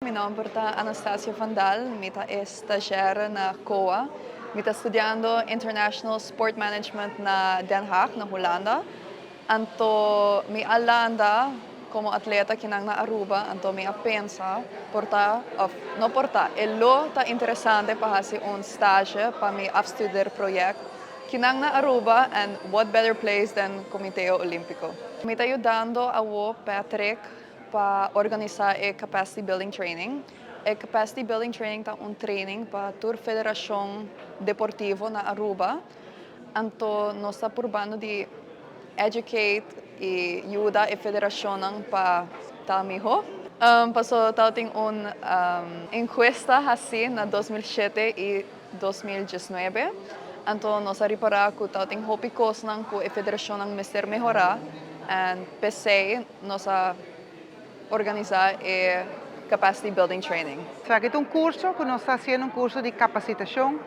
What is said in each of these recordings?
Mi nomber ta Anastasia Van Dal, mi ta stagiaire na COA. Mi ta studiando International Sport Management na Den Haag, na Hulanda. Anto mi a landa como atleta akinan na Aruba, anto mi a pensa por ta, of no por ta, e lo ta interesante pa haci un stage pa mi afstudeerproject akinan na Aruba, and what better place than Comite Olimpico. Mi ta yudando awo Patrick pa organisa e Capacity Building Training. E Capacity Building Training ta un training pa tur federacion deportivo na Aruba. Anto nos ta purbando di educate y yuda e federacion pa ta miho. Paso tabatin un encuesta asina na 2007 y 2019. Anto nos a ripara cu tabatin hopi cosnan cu e federacion mester mehora. And p'esey nos a organisa e Capacity Building Training. Esaki ta un curso cu nos ta haciendo, un curso di capacitacion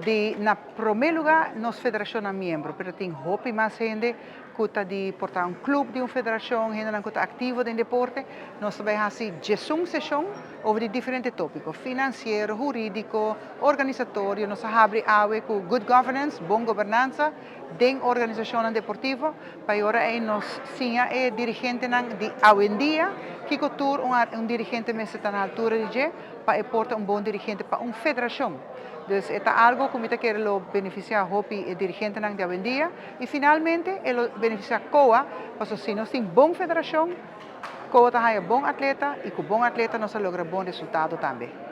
di, na prome lugar, nos federacion miembro, pero tin hopi mas hende cu ta di por ta un club di un federacion, hende cu ta activo den deporte. Nos ta bay haci 11 sesion over di diferente topico, financiero, huridico, organisatorio. Nos a habri awe cu good governance, bon gobernanza, den organisacion deportivo, pa awor ey nos siña e dirigentenan di awendia, cu tur un dirigente mester ta na altura di dje, pa por ta un bon dirigente pa un federacion. Dus e ta algo cu mi ta kere lo beneficia hopi e dirigentenan di awendia y finalmente e lo beneficia COA, pasobra si nos tin bon federacion, COA ta bon atleta y cu bon atleta nos logra bon resultado tambe.